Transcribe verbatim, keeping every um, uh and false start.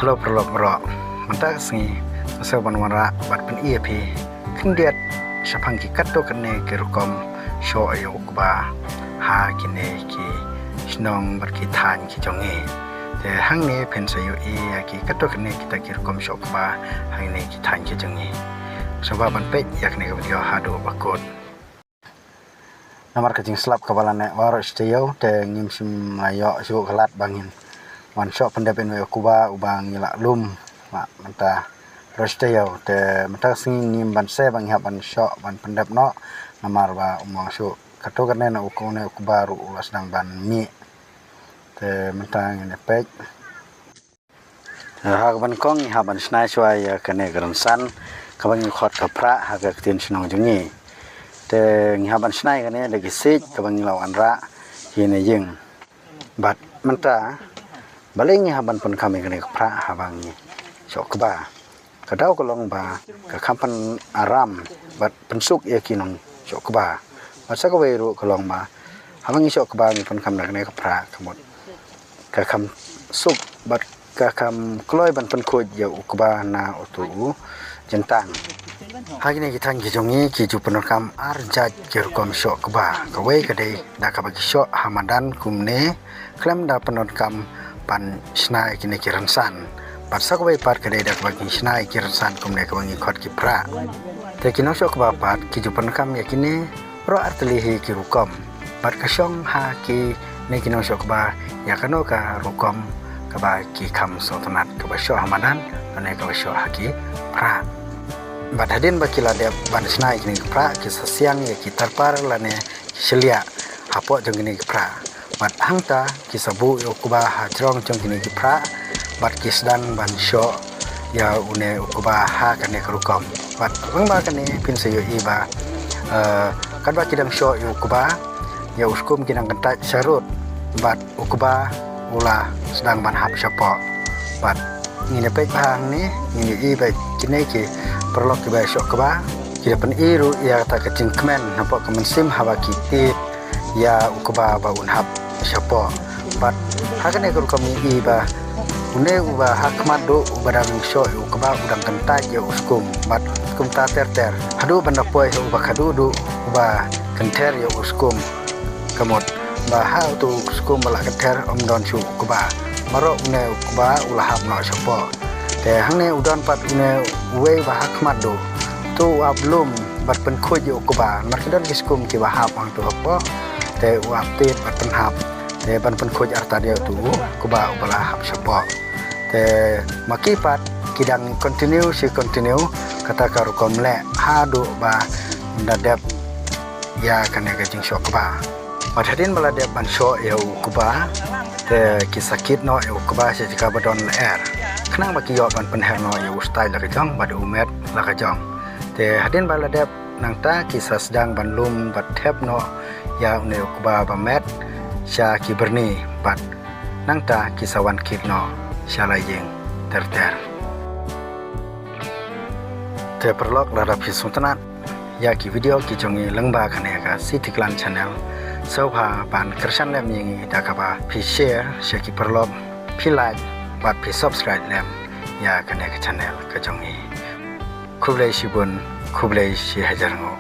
Hello paralok baroh. Mynta ka sngi nga sngewbha ban wanrah bad pyni ïa phi khyndiat shaphang ki katto katne ki rukom shoh ïa u kba ha kine ki shnong bad ki thaiñ ki jong ngi. Te hangne phin sa ïohi ïa ki katto katne kita ki rukom shoh kba ha kine ki thaiñ ki jong ngi. Sngewbha ban peit ïa kane ka video haduh ba kut. Namar ka jingslap kaba la neh baroh shi taïew te ngim shym la ïoh shuh ka lad ba ngin wan shoh pyndep ïa u kba uba ngi la lum. Ba mynta baroh shi taïew te mynta ka sngi ngim ban sngewbha ngi hap ban shoh ban pyndep noh. Namar ba um ong shuh katto katne na u kba, une u kba ruh u la sdang ban mih. Te mynta ngin ïa peit. Ha kaba nyngkong ngi hap ban shna shuwa ïa kane ka rynsan kaba ngi khot ka phrah ha ka ktien shnong jong ngi. Te ngi hap ban shna ïa kane da ki siej kaba ngi la wanrah hi na ïing. Bad mynta balei ngi hap ban pynkham ïa kane ka phrah haba ngi shoh kba? Ka daw ka long ba ka kham pynaram bad pynsuk ïa ki nongshoh kba. Bad sa kawei ruh ka long ba haba ngi shoh kba ngi pynkham da kane ka phrah ka mut ka kham suk bad ka kham kloi ban pynkhuid ïa u kba na utu u jyntang. Ha kine ki thaiñ ki jong ngi ki ju pyndonkam ar jait ki rukom shoh kba. Kawei ka dei da kaba ki shoh ha madan kumne khlem da pyndonkam ban shna ïa kine ki rynsan. Bad sa kawei pat ka dei da kaba ki shna ïa ki rynsan kumne kaba ngi khot ki phrah. Te ki nongshoh kba pat ki ju pyndonkam ïa kine baroh artylli hi ki rukom. Bad ka shong ha kine ki nongshoh kba ïa kano ka rukom kaba ki kham sngewtynnat, kaba shoh ha madan lane kaba shoh ha ki phrah. Bad hadien ba ki la dep ban shna ïa kine ki phrah ki sa siang ïa ki tarpar lane ki shylliah hapoh jong kine ki phrah. Bad hangta ki sa buh ïa u kba ha jrong jong kine ki phrah bad ki sdang ban shoh ïa une u kba ha kane ka rukom. Bad lyngba kane phin sa ïohi ba, eh, katba ki dang shoh ïa u kba, ïa u skum ki dang kyntait sharud bad u kba u la sdang ban hap shapoh. Bad ngin ïa peit bha hangne, ngin ïohi ba kine ki paralok kiba shoh kba ki da pyni ruh ïa kata ka jingkmen hapoh ka mynsiem haba ki tied ïa u kba ba un hap shapoh. Bad ha kane ka rukom ngi i ba une uba ha khmat duh uba dang shoh ïa u kba u dang kyntait ïa u skum bad kumta ter ter haduh ban da poi ha uba khadduh duh uba kynther ïa u skum. Ka mut ba ha utu u skum ba la kynther ym don shuh u kba. Baroh une u kba u la hap noh shapoh. Te hangne u don pat une uwei ba ha khmat duh. Utu u ap lum bad pynkhuid ïa u kba. Namar ki don ki skum kiba hap hangtu hapoh. Te u ap tied bad pynhap. Te ban pynkhuid artat ïa utu u kba uba la hap shapoh. Te ma ki pat ki dang continue shi continue kata ka rukom leh haduh ba da dep ïa kane ka jingshoh kba. Bad hadien ba la dep ban shoh ïa u kba te ki sa kit noh ïa u kba sha jaka ba don lyer khnang ba ki ïoh ban pynher noh ïa u stait la ka jong bad u met la ka jong. Te hadien ba la dep nangta ki sa sdang ban lum bad thep noh ïa une u kba ba met sha ki byrni bad nangta ki sa wan kit noh sha la ïing ter ter. Te paralok lada phi sngewtynnat ïa ki video ki jong ngi lyngba kane ka City Clan Channel, sngewbha ban kyrshan lem ïa ngi da kaba phi share sha ki paralok, phi like bad phi subscribe lem ïa kane ka channel ka jong ngi. Khublei shibun, khublei shi hajar nguh.